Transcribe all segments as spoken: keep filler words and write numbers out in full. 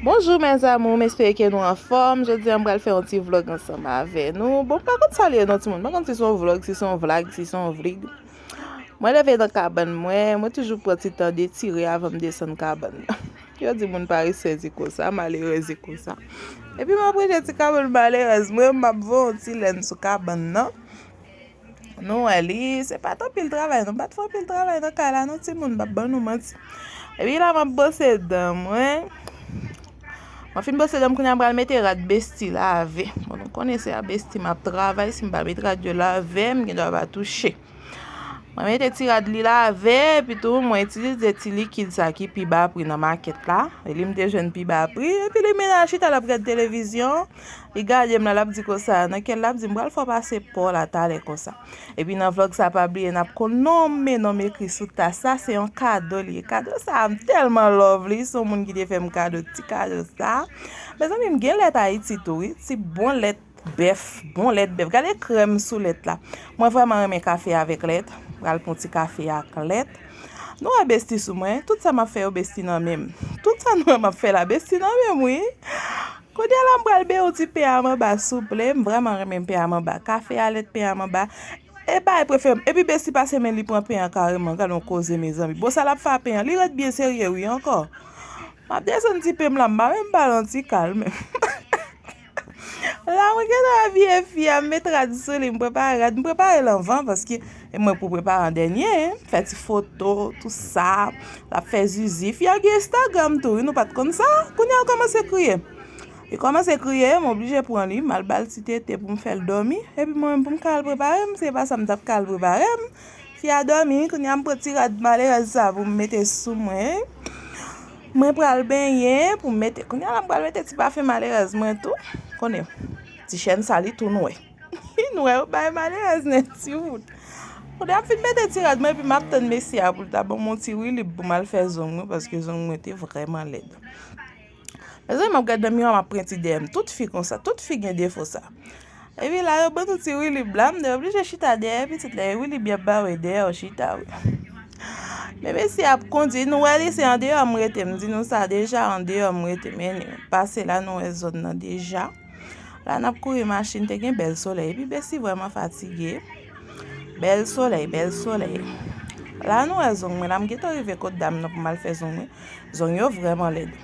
Bonjou mes amours, m espere ke nou anfòm. Jodi a m pral fè yon ti vlog ansanm avè nou. Bon, m pa konn sa l ye non timoun, m pa konn si se yon vlog, si se yon vlag, si se yon vlig. Mwen leve nan kabann mwen, mwen toujou pran ti tan detire avan m desann kabann nan. Yo di moun paresèz e konsa, malerèz e konsa. Epi m ap rete ti kabann malerèz mwen, m ap voye yon ti lèn sou kabann nan. Nou wè li, se pa t anpil travay non, m pa t fè anpil travay nan kay la non timoun, m p ap ban nou manti. Epi la m ap bwose dan mwen. Mwen fin bwose dan m, kounye a m pral mete rad Besti lave. Bon, nou konnen se a Besti m ap travay, si m pa met rad yo lave, m gen dwa pa touche. Mwen mete ti rad li lave, epi tou mwen itilize ti likid sa ki pi ba pri nan makèt la. E li m te jwenn pi ba pri, epi li mennen al chita l ap gad televizyon. Li gade m la, l ap di konsa, nan kè l l ap di m pral fè w pase pa w la talè konsa. Epi nan vlog sa pa bliye n ap konn nonmen non m ekri sou tas la, se yon kado li ye. Kado sa a m tèlman love li, se yon moun ki te fè m kado ti kado sa. Mezanmi, m gen lèt Ayiti tou wi, ti bon lèt bèf, bon lèt bèf. Gade krèm sou lèt la. Mwen vrèman renmen kafe avèk lèt. Pral pran ti kafe ak lèt. Nou wè Besti sou mwen, tout sa m ap fè yo Besti nan men m. Tout sa nou wè m ap fè la Besti nan men m wi. Kounye a la m pral bere yon ti pen a m anba souple, m vrèman renmen pen a m anba. Kafe a lèt, pen a m anba. E bagay prefere m. Epi Besti pase men li pran pen an kareman, gade yon koze mezanmi. Bon sa l ap fè a pen an, li ret byen serye wi ankò. M ap desann ti pen m la, m pa menm ba l yon ti kal menm. La mwen gentan abiye fi a, m met rad sou li, m prepare rad, m prepare l anvan paske e mwen pou prepare an dènye, fè ti foto, tou sa, l ap fè zizi. Fi a gen Instagram tou wi, nou pa t konn sa, kounye a l kòmanse kriye. Li kòmanse kriye, m oblije pran li, m al ba l ti tete pou m fè l dòmi, epi mwen menm pou m ka al prepare m, se pa sa m t ap ka al prepare m. Fi a dòmi, kounye a m pran ti rad malerèz sa pou m mete sou mwen. Mwen pral benyen pou m mete. Kounye a la m pral mete ti pafen malerèz mwen tou. Konnen, ti chèn sa li tou nwè. Li nwè, yo bay malerèz nèt ti wout. Kounye a m fin mete ti rad mwen epi m ap tann mesye a pou l ta ban m yon ti rilib pou m al fè zong mwen paske zong mwen te vrèman lèd. Mezanmi, m ap gade nan miwa, m ap pran ti dèyè m. Tout fi konsa, tout fi gen defo sa. Epi la, yo ban nou ti rilib la, m te oblije chita dèyè pitit la, e rilib y ap ba w e dèyè w chita wi. Men mesye ap kondi, nou wè li se andeyò m rete, m di nou sa deja, andeyò m rete, men pase la nou wè zòn nan deja. La n ap kouri machin, te gen bèl solèy, epi Besti vrèman fatige. Bèl solèy, bèl solèy. La nou wè zong mwen, la m gentan rive kot dam nan pou m al fè zong mwen. Zong yo vrèman lèd.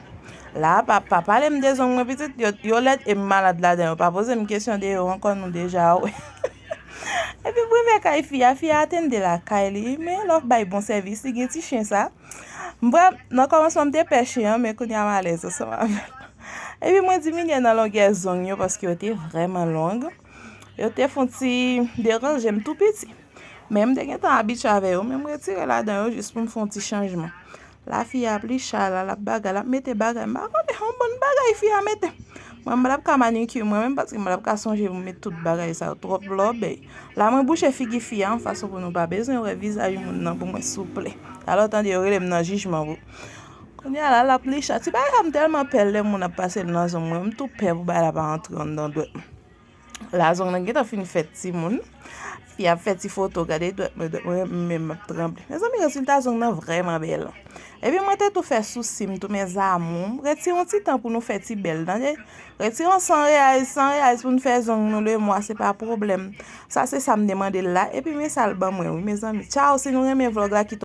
La, pa, pa pale m de zong mwen pitit, yo, yo lèd e m malad ladan yo. Pa poze m kesyon de yo ankò, nou deja wè. Epi m rive kay fi a, fi a atende lakay li, men lè w bay bon sèvis, li gen ti chen sa. M vrè, nan kòmansman m te pè chen an, men kounye a m alèz ansanm avè l. Epi mwen diminye nan longè zong yo paske yo te vrèman long. Yo te fon ti deranje m tou piti. Men m te gentan abitye avè yo, men m retire ladan yo jis pou m fè yon ti chanjman. La fi a pli chay la, l ap bagay, l ap mete bagay. M pa konnen yon bann bagay fi a mete. Mwen, m pa t ap ka manikir mwen menm, paske m pa t ap ka sonje pou m met tout bagay sa yo, twòp lòbèy. La, mwen bouche figi fi a yon fason pou nou pa bezwen wè vizaj moun nan pou mwen, souple. Talè w tande yo rele m nan jijman pou. Kounye a la, l ap pli chay. Ti bagay sa m tèlman pè lè moun ap pase l nan zong mwen, m tou pè pou bagay la pa antre anndan dwèt mwen. La zong nan gentan fin fèt timoun. Fi ap fè ti foto, gade dwèt mwen, dwèt mwen menm ap tranble. Mezanmi, rezilta zong nan vrèman bèl. Epi mwen te tou fè sousi m tou, mes amours. Retire yon ti tan pou nou fè ti bèl, tande. Retire yon san reyal, san reyal pou n fè zong nou lemwa, se pa pwoblèm. Sa se sa m te mande l la. Epi men sa l ban mwen wi, mezanmi. Tchaw, si nou renmen vlog la, kite